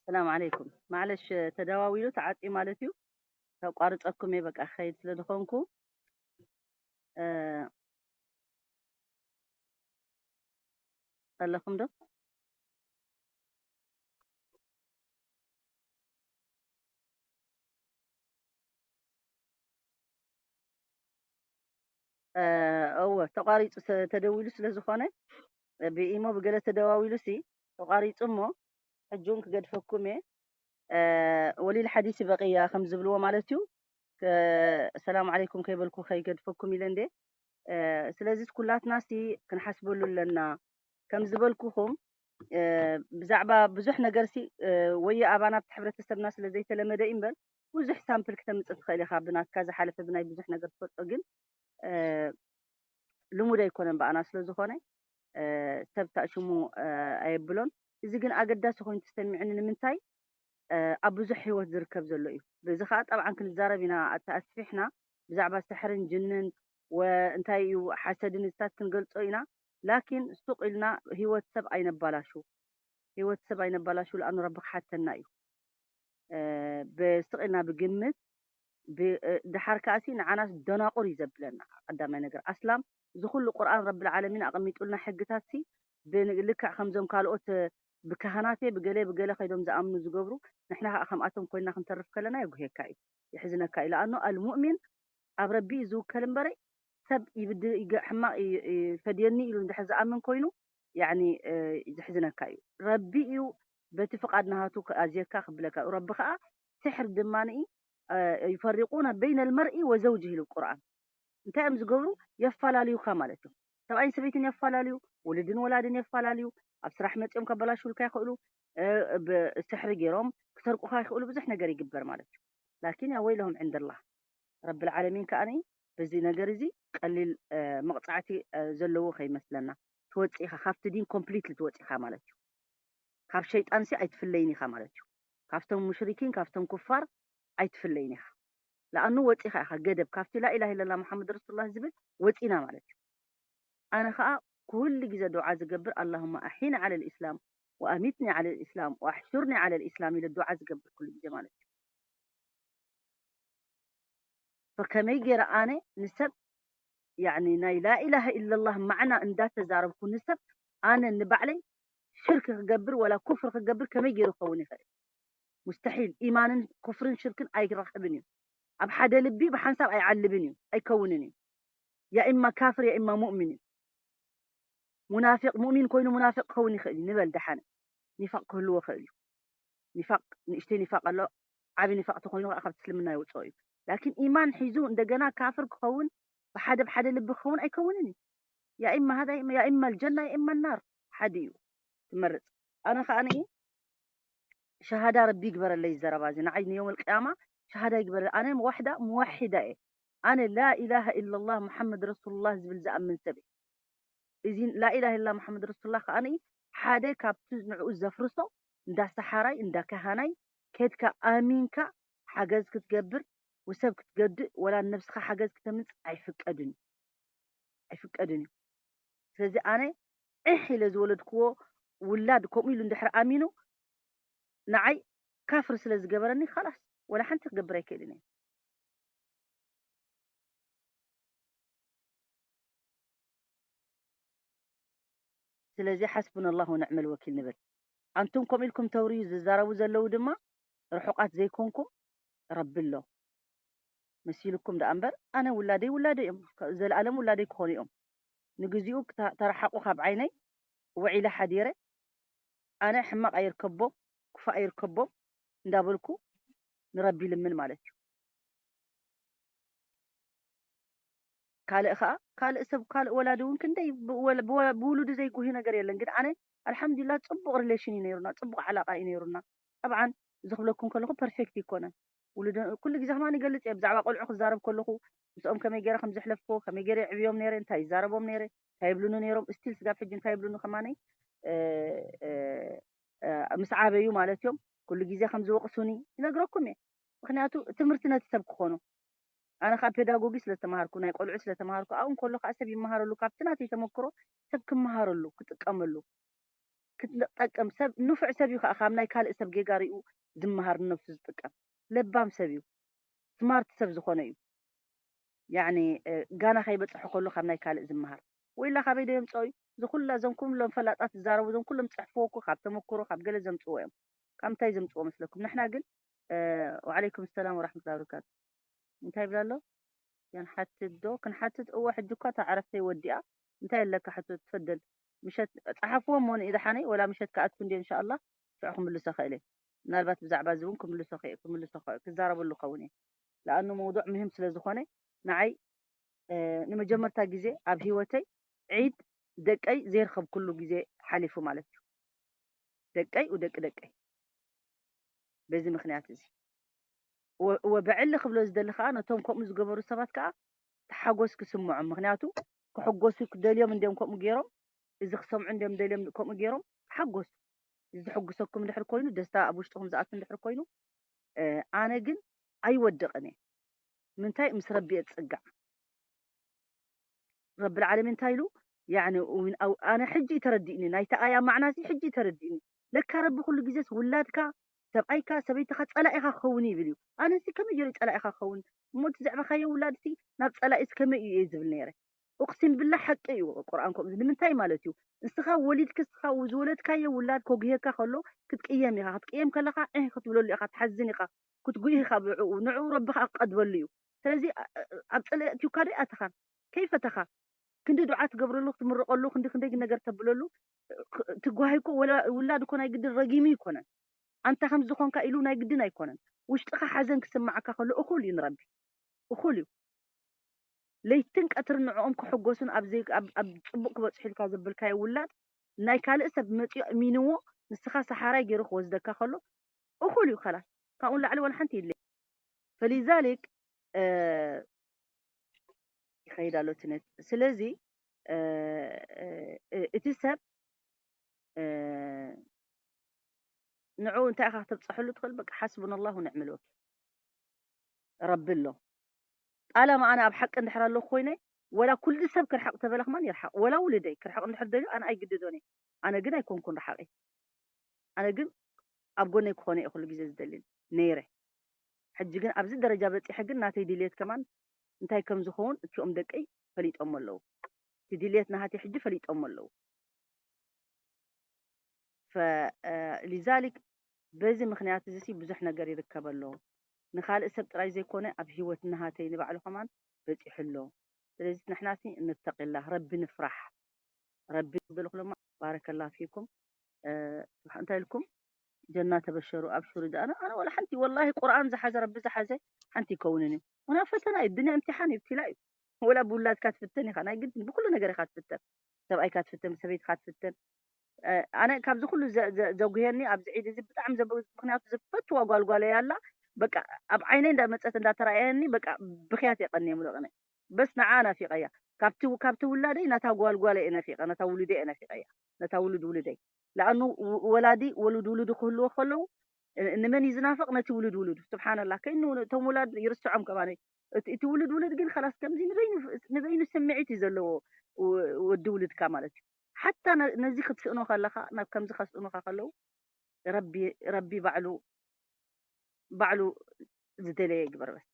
ሰላም ዓለይኩም። ማዕለሽ፣ ተደዋዊሉ ተዓጽዩ ማለት እዩ። ከቋርጸኩም እየ፣ በቃ ክኸይድ ስለ ዝኾንኩ። እ፣ ኣለኹም ዶ? እ፣ እወ፣ ተቋሪጹ ተ-፣ ተደዊሉ ስለ ዝኾነ፣ ብኢሞ ብገለ ተደዋዊሉ ሲ ተቋሪጹ እሞ፣ ሕጂ እውን ክገድፈኩም እየ። እ፣ ወሊል ሓዲሲ በቂያ ከም ዝብልዎ ማለት እዩ። ከ-፣ ሰላም ዓለይኩም ከይበልኩ ከይገድፈኩም ኢለ እንዴ። እ፣ ስለዚ ኩላትና ሲ ክንሓስበሉ ኣለና። ከም ዝበልኩኹም፣ እ፣ ብዛዕባ ብዙሕ ነገር ሲ፣ እ፣ ወይ ኣባና ኣብቲ ሕብረተሰብና ስለ ዘይተለመደ እዩ እምበር፣ ብዙሕ ሳምፕል ክተምጽእ ትኽእል ኢኻ። ብናትካ ዝሓለፈ ብናይ ብዙሕ ነገር ትፈልጦ ግን፣ እ፣ ልሙድ ኣይኮነን ብኣና ስለ ዝኾነ፣ እ፣ ሰብ ታእሽሙ፣ እ፣ ኣየብሎን። እዚ ግን ኣገዳሲ ኮይኑ ተሰሚዑኒ። ንምንታይ? እ፣ ኣብ ብዙሕ ህይወት ዝርከብ ዘሎ እዩ። በዚ ኸኣ ጠብዓን ክንዛረብ ኢና፣ ኣተ-፣ ኣስፊሕና ብዛዕባ ስሕርን ጅንን ወ-፣ እንታይ እዩ ሓሰድን እዚታት ክንገልጾ ኢና። ላኪን ሱቕ ኢልና ህይወት ሰብ ኣይነባላሹ። ህይወት ሰብ ኣይነባላሹ፣ ለኣኑ ረቢ ክሓተና እዩ። እ፣ ብስቕ ኢልና ብግምት፣ ብ-፣ እ፣ ደሓር ከኣሲ ንዓናስ ደናቑር እዩ ዘብለና። ቀዳማይ ነገር፣ ኣስላም እዚ ኩሉ ቁርኣን ረብል ዓለሚን ኣቐሚጡልና ሕግታትሲ ብን-፣ ልክዕ ከምዞም ካልኦት፣ እ፣ ብካህናት እየ ብገለ ብገለ ከይዶም ዝኣምኑ ዝገብሩ፣ ንሕና ከኣ ከምኣቶም ኮይንና ክንተርፍ ከለና የጉህየካ እዩ፣ የሕዝነካ እዩ። ለኣኑ ኣልሙእሚን ኣብ ረቢ እዩ ዝውከል እምበረ፣ ሰብ ይብድ-፣ ይገ-፣ ሕማቕ ይ-፣ ይፈድየኒ ኢሉ እንድሕር ዝኣምን ኮይኑ፣ ያዕኒ፣ እ፣ ዘሕዝነካ እዩ። ረቢ እዩ በቲ ፍቓድ ናሃቱ ኣዝየካ ክብለካ እዩ። ረቢ ከኣ ስሕር ድማ ንኢ፣ እ፣ ይፈሪቁነ በይነ ልመርኢ ወዘውጅህ ኢሉ ቁርኣን። እንታይ እዮም ዝገብሩ? የፋላልዩካ ማለት እዩ። ሰብኣይን ሰበይትን የፋላልዩ፣ ውሉድን ወላድን የፋላልዩ፣ ኣብ ስራሕ መጺኦም ከበላሽውልካ ይኽእሉ፣ እ፣ ብ-፣ ስሕሪ ገይሮም ክሰርቁኻ ይኽእሉ፣ ብዙሕ ነገር ይግበር ማለት እዩ። ላኪን ያ ወይለሁም ዕንደላህ፣ ረብል ዓለሚን ከኣ በዚ ነገር እዚ ቀሊል፣ እ፣ መቕጻዕቲ፣ እ፣ ዘለዎ ከይመስለና። ትወጽእ ኢኻ፣ ካብቲ ዲን ኮምፕሊትሊ ትወጽእ ኢኻ ማለት እዩ። ካብ ሸይጣንሲ ኣይትፍለይን ኢኻ ማለት እዩ። ካብቶም ሙሽሪኪን፣ ካብቶም ኩፋር ኣይትፍለይን ኢኻ። ለኣኑ ወጺኻ ኢኻ፣ ገደብ ካብቲ ላኢላሃ ኢለላህ ሙሓመድ ረሱሉላህ ዝብል ወጺና ማለት እዩ። ኣነ ኸኣ ኩሉ ግዜ ዱዓ ዝገብር፣ ኣላሁመ ኣሒኒ ዓለል ኢስላም ወኣሚትኒ ዓለል ኢስላም ወኣሕሹርኒ ዓለል ኢስላም ኢለ ዱዓ ዝገብር ኩሉ ግዜ ማለት እዩ። ፈከመይ ገይረ ኣነ ንሰብ፣ ያዕኒ፣ ናይ ላኢላሃ ኢለላህ ማዕና እንዳተዛረብኩ ንሰብ፣ ኣነ ንባዕለይ ሽርክ ክገብር ወላ ኩፍር ክገብር ከመይ ገይሩ ክኸውን ይኽእል? ሙስተሒል። ኢማንን ኩፍርን ሽርክን ኣይራኸብን እዩ። ኣብ ሓደ ልቢ ብሓንሳብ ኣይዓልብን እዩ፣ ኣይከውንን እዩ። ያ ኢማ ካፍር ያ ኢማ ሙእሚን እዩ። ሙናፊቕ፣ ሙእሚን ኮይኑ ሙናፊቕ ክኸውን ይኽእል እዩ። ንበል ደሓነ። ኒፋቕ ክህልዎ ይኽእል እዩ። ኒፋቕ፣ ንእሽተይ ኒፋቕ ኣሎ፣ ዓቢ ኒፋቕ ተኾይኑ ከኣ ካብቲ እስልምና የውጽኦ እዩ። ላኪን ኢማን ሒዙ እንደገና ካፍር ክኸውን፣ ብሓደ ብሓደ ልቢ ክኸውን ኣይከውንን እዩ። ያ ኢማ ሃዛ፣ ያ ኢማ ኣልጀና፣ ያ ኢማ ናር። ሓደ እዩ። ትመርጽ። ኣነ ከኣ ንኢ ሸሃዳ ረቢ ይግበረለይ ዘረባ እዚ። ንዓይ ንየውመል ቅያማ ሸሃዳ ይግበረ። ኣነ ዋሕዳ ሙዋሒዳ እየ። ኣነ ላኢላሃ ኢለላህ ሙሓመድ ረሱሉላህ ዝብል ዝኣምን ሰብ እየ። እዚ ላኢላሃ ኢለላህ ሙሓመድ ረሱሉላህ ከኣ ንኢ ሓደ ካብቲ ንዕኡ ዘፍርሶ እንዳ ሰሓራይ፣ እንዳ ካሃናይ፣ ከድካ ኣሚንካ ሓገዝ ክትገብር፣ ወሰብ ክትገድእ፣ ወላ ንነብስኻ ሓገዝ ክተምጽእ ኣይፍቀድን እዩ። ኣይፍቀድን እዩ። ስለዚ ኣነ ዒሕ ኢለ ዝወለድክዎ ውላድ ከምኡ ኢሉ እንድሕር ኣሚኑ ንዓይ ካፍር ስለ ዝገበረኒ፣ ኻላስ፣ ወላ ሓንቲ ክገብር ኣይክእልን እየ። ስለዚ ሓስቡና ኣላህ ወንዕመል ወኪል ንብል። ኣንቱም ከምኡ ኢልኩም ተውርዩ ዝዛረቡ ዘለዉ ድማ ርሑቓት ዘይኮንኩም ረቢ ኣሎ መሲልኩም ደኣ እምበር፣ ኣነ ውላደይ ውላደይ እዮም። ዘለኣለም ውላደይ ክኾኑ እዮም። ንግዚኡ ክተ-፣ ተረሓቑ ካብ ዓይነይ ውዒለ ሓዲረ፣ ኣነ ሕማቕ ኣይርከቦም፣ ክፉእ ኣይርከቦም እንዳበልኩ ንረቢ ይልምን ማለት እዩ። ካልእ ኸኣ፣ ካልእ ሰብ፣ ካልእ ወላዲ እውን ክንደይ ብ-፣ ወለ-፣ ብወ-፣ ብውሉዱ ዘይጉሂ ነገር የለን። ግን ኣነ ኣልሓምዱሊላህ ጽቡቕ ሪሌሽን እዩ ነይሩና፣ ጽቡቕ ዓላቃ እዩ ነይሩና። ጠብዓን እዚ ክብለኩም ከለኹ ፐርፌክት ይኮነን። ውሉደ-፣ ኩሉ ግዜ ከማን ይገልጽ እየ፣ ብዛዕባ ቆልዑ ክዛረብ ከለኹ ምስኦም ከመይ ገይረ ከም ዘሕለፍኩ፣ ከመይ ገይረ የዕብዮም ነይረ፣ እንታይ ይዛረቦም ነይረ፣ እንታይ ይብሉኒ ነይሮም፣ ስቲል ስጋብ ሕጂ እንታይ ይብሉኒ ከማነይ፣ እ፣ እ፣ እ፣ ምስ ዓበዩ ማለት እዮም፣ ኩሉ ግዜ ከም ዝወቕሱኒ ይነግረኩም እየ። ምኽንያቱ ትምህርቲ ነቲ ሰብ ክኾኖ። ኣነ ካብ ፔዳጎጊ ስለ ዝተምሃርኩ፣ ናይ ቆልዑ ስለ ተምሃርኩ፣ ኣብኡ እንከሎ ከኣ ሰብ ይመሃረሉ፣ ካብቲ ናተይ ተመክሮ ሰብ ክመሃረሉ፣ ክጥቀመሉ። ክትጠቀም ሰብ፣ ንፉዕ ሰብ እዩ ከዓ ካብ ናይ ካልእ ሰብ ጌጋ ሪኡ ዝመሃር፣ ንነብሱ ዝጥቀም ለባም ሰብ እዩ፣ ስማርት ሰብ ዝኾነ እዩ። ያኒ ጋና ከይበፅሑ ከሎ ካብ ናይ ካልእ ዝመሃር። ወይላ ካበይ ዶ የምፅኦ እዩ? እዚ ኩላ እዞም ኩሎም ፈላጣት ዝዛረቡ፣ እዞም ኩሎም ዝፅሕፍዎ እኮ ካብ ተመክሮ ካብ ገለ ዘምፅዎ እዮም። ካብ ምንታይ ዘምፅዎ መስለኩም? ንሕና ግን ወዓለይኩም ሰላም ወራሕመቱላ ወበረካቱ። እንታይ ይብላ ኣሎ? ክንሓትት ዶ? ክንሓትት? እወ፣ ሕጂ እኳ እታ ዕረፍተይ ወዲኣ። እንታይ ኣለካ ሕቶ? ትፈደል ምሸት ጸሓፍዎም ሞን ኢድሓነይ፣ ወላ ምሸት ክኣትኩ እንድየ እንሻኣላ። ሽዑ ክምልሶ ክእል እየ። ምናልባት ብዛዕባ እዚ እውን ክምልሶ ክእ- ክምልሶ ክእ- ክዛረበሉ ክኸውን እየ። ለኣኑ መውዱዕ ምህም ስለ ዝኾነ ንዓይ ንመጀመርታ ግዜ ኣብ ህይወተይ ዒድ ደቀይ ዘይረኸብኩሉ ግዜ ሓሊፉ ማለት እዩ። ደቀይ ወደቂ ደቀይ በዚ ምክንያት እዚ ወበዕሊ ክብሎ ዝደሊ ከዓ ነቶም ከምኡ ዝገበሩ ሰባት ከዓ ተሓጎስ ክስምዖም። ምክንያቱ ክሕጎሱ ክደልዮም እንዲም ከምኡ ገይሮም፣ እዚ ክሰምዑ እንዲም ደልዮም ከምኡ ገይሮም ተሓጎሱ። እዚ ዝሕጉሰኩም እንድሕር ኮይኑ፣ ደስታ ኣብ ውሽጥኹም ዝኣቱ እንድሕር ኮይኑ፣ ኣነ ግን ኣይወድቕን እየ። ምንታይ ምስ ረቢ እየ ዝፅጋዕ። ረብል ዓለሚን እንታይ ኢሉ? ያኒ እውን ኣው- ኣነ ሕጂ ተረዲእኒ፣ ናይቲ ኣያ ማዕናሲ ሕጂ ተረዲእኒ። ለካ ረቢ ኩሉ ግዜስ ውላድካ፣ ሰብኣይካ፣ ሰበይትኻ ጸላኢኻ ክኸውን እዩ ይብል እዩ። ኣነሲ ከመይ ገይሩ ጸላኢኻ ክኸውን? እሞ እቲ ዘዕበኻዮ ውላድሲ ናብ ጸላኢስ ከመይ እዩ እየ ዝብል ነይረ። እቕሲም ብላ ሓቂ እዩ ቁርኣን ከምኡ ዝብል። ንምንታይ ማለት እዩ? ንስኻ ወሊድክ ንስኻ ዝወለድካዮ ውላድ ከጉህየካ ከሎ ክትቅየም ኢኻ። ክትቅየም ከለኻ ዒህ ክትብለሉ ኢኻ፣ ትሓዝን ኢኻ፣ ክትጉህ ኢኻ ብዕኡ። ንዕኡ ረቢ ኸኣ ክቐድበሉ እዩ። ስለዚ ኣብ ጸላኢ ኣእትዩካ ዶ ኣይኣተኻን? ከይፈተኻ ክንዲ ዱዓ ትገብረሉ ክትምርቐሉ ክንዲ ክንደይ ነገር ተብለሉ ትጓሂ እኮ ወላ ውላድ እኮ ናይ ግድን ረጊሙ ይኮነን ኣንታ ከም ዝኾንካ ኢሉ ናይ ግድን ኣይኮነን ውሽጥኻ ሓዘን ክስማዓካ ከሎ እኹል እዩ ንረቢ እኹል እዩ ለይትን ቀትርን ንዕኦም ክሕጎሱን ኣብ ዘይ ኣብ ኣብ ጽቡቕ ክበጽሑ ኢልካ ዘበልካዮ ውላድ ናይ ካልእ ሰብ መጺኡ ኣእሚንዎ ንስኻ ሰሓራይ ገይሩ ክወስደካ ከሎ እኹል እዩ ከላስ ካብኡ ንላዕሊ ወላ ሓንቲ የለ ፈሊዛሊክ ይኸይድ ኣሎ እቲ ነት ስለዚ እቲ ሰብ ንዕኡ እንታይ ኢኻ ክተብፀሐሉ ትኽእል በቃ ሓስቡን ኣላሁ ንዕመል ወኪል ረቢ ኣሎ ጣለማ ኣነ ኣብ ሓቂ እንድሕር ኣለኩ ኮይነ ወላ ኩሉ ሰብ ክርሕቕ ተበለ ከማን ይርሓቕ ወላ ውልደይ ክርሕቕ እንድሕር ደልዩ ኣነ ኣይግድዶን እየ ኣነ ግን ኣይኮንኩን ረሓቒ ኣነ ግን ኣብ ጎነይ ክኾነ እየ ኩሉ ግዜ ዝደሊ ነይረ ሕጂ ግን ኣብዚ ደረጃ በፂሐ ግን ናተይ ድልየት ከማን እንታይ ከም ዝኸውን እቲኦም ደቀይ ፈሊጦሞ ኣለዉ እቲ ድልየት ናሃተይ ሕጂ ፈሊጦሞ ኣለዉ ሊዛሊክ በዚ ምክንያት እዚ ብዙሕ ነገር ይርከብ ኣሎ ንካልእ ሰብ ጥራይ ዘይኮነ ኣብ ህይወት ናሃተይ ንባዕሉ ከማን በፂሑ ኣሎ ስለዚ ንሕናሲ ንተቂላ ረቢ ንፍራሕ ረቢ በልኩሎማ ባረከላ ፊኩም እንታይ ኢልኩም ጀና ተበሸሩ ኣብሽሩ ዳ ኣነ ኣነ ወላ ሓንቲ ወላሂ ቁርኣን ዝሓዘ ረቢ ዝሓዘ ሓንቲ ይከውንን እዩ ምና ፈተና እዩ ድንያ እምትሓን እዩ ብትላ እዩ ወላ ብውላድካ ትፍተን ኢኻ ናይ ግድን ብኩሉ ነገር ኢኻ ትፍተን ሰብኣይካ ትፍተን ሰበይትካ ትፍተን ኣነ ካብዚ ኩሉ ዘጉህየኒ ኣብዚ ዒድ እዚ ብጣዕሚ ምክንያቱ ዝፈትዋ ጓልጓለይ ኣላ በቃ ኣብ ዓይነይ እንዳመፀት እንዳተራእየኒ በቃ ብክያት የቀንየ ምለቅነ በስ ንዓ ናፊቀያ ካብቲ ካብቲ ውላደይ ነታ ጓልጓለ እየ ናፊቀ ነታ ውሉደ እየ ናፊቀያ ነታ ውሉድ ውሉደይ ለኣኑ ወላዲ ወሉድ ውሉዱ ክህልዎ ከለዉ ንመን እዩ ዝናፍቕ ነቲ ውሉድ ውሉዱ ስብሓንላ ከይኑ እቶም ውላድ ይርስዖም ከማነ እቲ ውሉድ ውሉድ ግን ከላስ ከምዚ ንበይኑ ስምዒት እዩ ዘለዎ ወዲ ውሉድካ ማለት እዩ ሓታ ነዚ ክትስእኖ ከለኻ ናብ ከምዚ ከስእኑኻ ከለዉ ረቢ ባዕሉ ባዕሉ ዝደለየ ይግበር በስ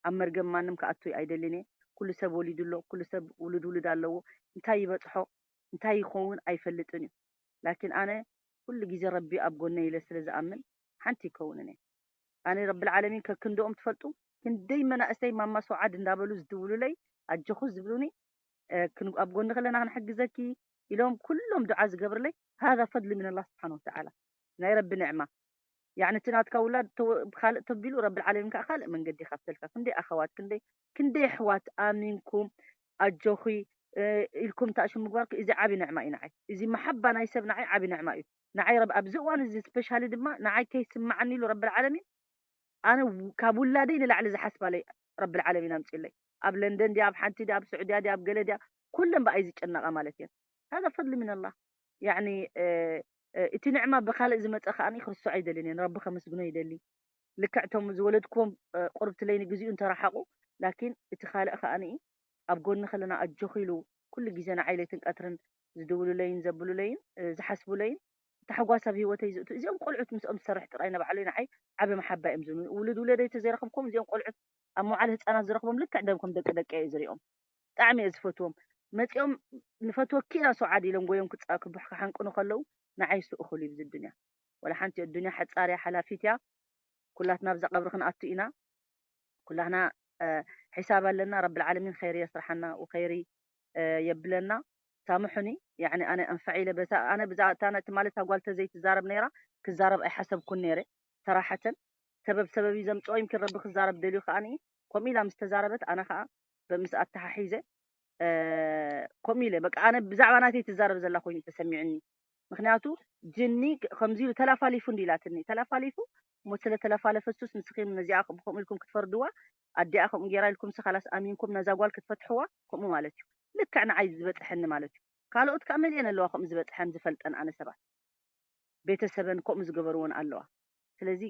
ኣብ መርገም ማንም ክኣቱ ኣይደልን እየ ኩሉ ሰብ ወሊዱ ኣሎ ኩሉ ሰብ ውሉድ ውሉድ ኣለዎ እንታይ ይበፅሖ እንታይ ይኸውን ኣይፈልጥን እዩ ላኪን ኣነ ኩሉ ግዜ ረቢ ኣብ ጎነ ኢለ ስለ ዝኣምን ሓንቲ ይከውንን እየ ኣነ ረቢ ዓለሚን ከክንደኦም ትፈልጡ ክንደይ መናእሰይ ማማ ሰውዓድ እንዳበሉ ዝድውሉለይ ኣጆኹ ዝብሉኒ ኣብ ጎኒ ከለና ክንሕግዘኪ ኢሎም ኩሎም ዱዓ ዝገብርለይ هذا فضل من الله سبحانه وتعالى ናይ ረቢ ንዕማ ያዕኒ እቲ ናትካ ውላድ ብካልእ ተቢሉ ረብል ዓለሚን ከዓ ካልእ መንገዲ ይኸፍተልካ ክንደይ ኣኸዋት ክንደይ ክንደይ ኣሕዋት ኣሚንኩም ኣጆኺ ኢልኩም ተኣሽም ምግባርኩ እዚ ዓቢ ንዕማ እዩ ንዓይ እዚ መሓባ ናይ ሰብ ንዓይ ዓቢ ንዕማ እዩ ንዓይ ረብ ኣብዚ እዋን እዚ ስፔሻሊ ድማ ንዓይ ከይስማዓኒ ኢሉ ረብል ዓለሚን ኣነ ካብ ውላደይ ንላዕሊ ዝሓስባለይ ረብል ዓለሚን ኣምፅለይ ኣብ ለንደን ድያ ኣብ ሓንቲ ድያ ኣብ ስዑድያ ድያ ኣብ ገለ ድያ ኩለን ብኣይ ዝጨነቃ ማለት እየን هذا فضل من الله ያዕኒ እቲ ንዕማ ብካልእ ዝመፀ ከዓ ክርስዖ ኣይደልን እየ ንረቢ ከመስግኖ ይደሊ ልክዕ እቶም ዝወለድክዎም ቁርብትለይ ንግዚኡ እንተረሓቁ ላኪን እቲ ካልእ ከዓ ኣብ ጎኒ ከለና ኣጆኺ ኢሉ ኩሉ ግዜ ንዓይ ለይትን ቀትርን ዝድውሉለይን ዘብሉለይን ዝሓስቡለይን ታሕጓስ ኣብ ህይወተይ ዝእቱ እዚኦም ቆልዑት ምስኦም ዝሰርሕ ጥራይ ንባዕለይ ንዓይ ዓቢ መሓባ እዮም ዝብሉኒ። ውሉድ ውለደይ ተዘይረኸብኩም እዚኦም ቆልዑት ኣብ መውዓሊ ህጻናት ዝረኽቦም ልክዕ ደም ከም ደቂ ደቂ እየ ዝሪኦም። ብጣዕሚ እየ ዝፈትዎም። መጺኦም ንፈትወኪ ኢና ሰውዓድ ኢሎም ጎዮም ክጻ ክቡሕ ክሓንቅኑ ከለዉ ንዓይ እሱ እኹል እዩ ብዚ ዱንያ። ወላ ሓንቲ እያ ዱንያ ሓጻር እያ ሓላፊት እያ። ኩላትና ኣብዛ ቀብሪ ክንኣቱ ኢና። ኩላህና ሒሳብ ኣለና። ረብል ዓለሚን ኸይሪ የስርሓና ወኸይሪ የብለና። ሳምሑኒ ያኒ ኣነ ኣንፈዕ ኢለ በታ ኣነ ብዛ እታ ነቲ ማለት እታ ጓል ተዘይትዛረብ ነይራ ክዛረብ ኣይሓሰብኩን ነይረ ሰራሐተን ሰበብ ሰበብ እዩ ዘምፅኦ ይምኪን ረቢ ክዛረብ ደልዩ ከዓኒ ከምኡ ኢላ ምስ ተዛረበት ኣነ ከዓ ምስ ኣተሓሒዘ ከምኡ ኢለ በቃ ኣነ ብዛዕባ ናተይ ትዛረብ ዘላ ኮይኑ ተሰሚዑኒ ምክንያቱ ጅኒ ከምዚ ኢሉ ተላፋሊፉ እንዲ ኢላትኒ ተላፋሊፉ ሞት ስለ ተለፋለፈ ሱስ ንስኺ ነዚኣ ከምኡ ኢልኩም ክትፈርድዋ ኣዲኣ ከምኡ ጌራ ኢልኩም ሲ ካላስ ኣሚንኩም ነዛ ጓል ክትፈትሕዋ ከምኡ ማለት እዩ ልክዕ ንዓይ ዝበፅሐኒ ማለት እዩ ካልኦት ከዓ መሊአን ኣለዋ ከምኡ ዝበፅሐን ዝፈልጠን ኣነ ሰባት ቤተሰበን ከምኡ ዝገበርዎን ኣለዋ ስለዚ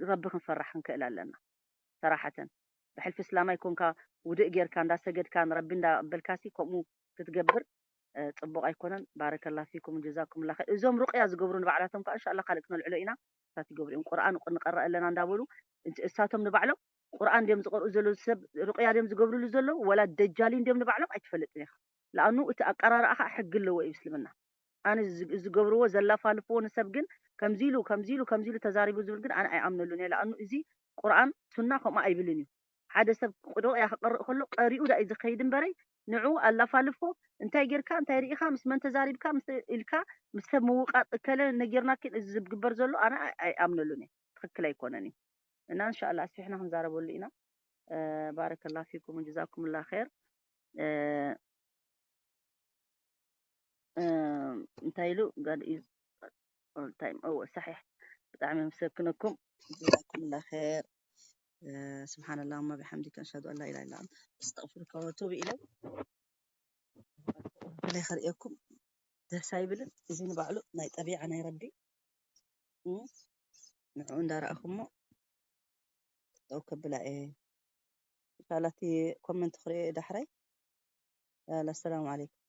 ረቢ ክንፈራሕ ክንክእል ኣለና ሰራሓተን ብሕልፊ እስላማይ ኮንካ ውድእ ጌርካ እንዳሰገድካ ንረቢ እንዳበልካሲ ከምኡ ክትገብር ፅቡቅ ኣይኮነን ባረከላ ፊኩም ጀዛኩም ላ እዞም ሩቅያ ዝገብሩ ንባዕላቶም ከዓ እንሻላ ካልእ ክነልዕሎ ኢና ሳት ይገብሩ እዮም ቁርኣን ንቀረእ ኣለና እንዳበሉ እሳቶም ንባዕሎም ቁርኣን ድዮም ዝቀርኡ ዘለዉ ሰብ ሩቅያ ድዮም ዝገብርሉ ዘለዉ ወላ ደጃሊን ድዮም ንባዕሎም ኣይትፈልጥን ኢኻ ለኣኑ እቲ ኣቀራርኣ ከዓ ሕጊ ኣለዎ እዩ እስልምና ኣነ ዝገብርዎ ዘላፋልፍዎ ንሰብ ግን ከምዚ ኢሉ ከምዚ ኢሉ ከምዚ ኢሉ ተዛሪቡ ዝብል ግን ኣነ ኣይኣምነሉን እየ ለኣኑ እዚ ቁርኣን ሱና ከምኡ ኣይብልን እዩ ሓደ ሰብ ቁርኣያ ክቀርእ ከሎ ቀሪኡ ዳ እዩ ዝኸይድ እምበረይ ንዑ ኣላፋልፎ እንታይ ጌርካ እንታይ ርኢኻ ምስ መን ተዛሪብካ ምስ ኢልካ ምስ ሰብ ምውቃጥ እከለ ነጊርናኪን እዚ ዝግበር ዘሎ ኣነ ኣይኣምነሉን እየ ትኽክል ኣይኮነን እዩ እና እንሻላ ኣስፊሕና ክንዛረበሉ ኢና ባረከላ ፊኩም ጀዛኩምላ ር እንታይ ኢሉ God is all time እወ صحيح ብጣዕሚ የመሰግነኩም ጀዛኩምላ ር سبحان اللهم بحمدك أشهد أن لا إله إلا أنت أستغفرك وأتوب إليك ብላይ ከርእየኩም ደስ ኣይብልን እዚ ንባዕሉ ናይ ጠቢዓ ናይ ረቢ ንዕኡ እንዳረኣኹሞ ጠው ከብላ እየ ኢንሻላ እቲ ኮመንት ክርእዮ እየ ዳሕራይ ኣሰላሙ ዓለይኩም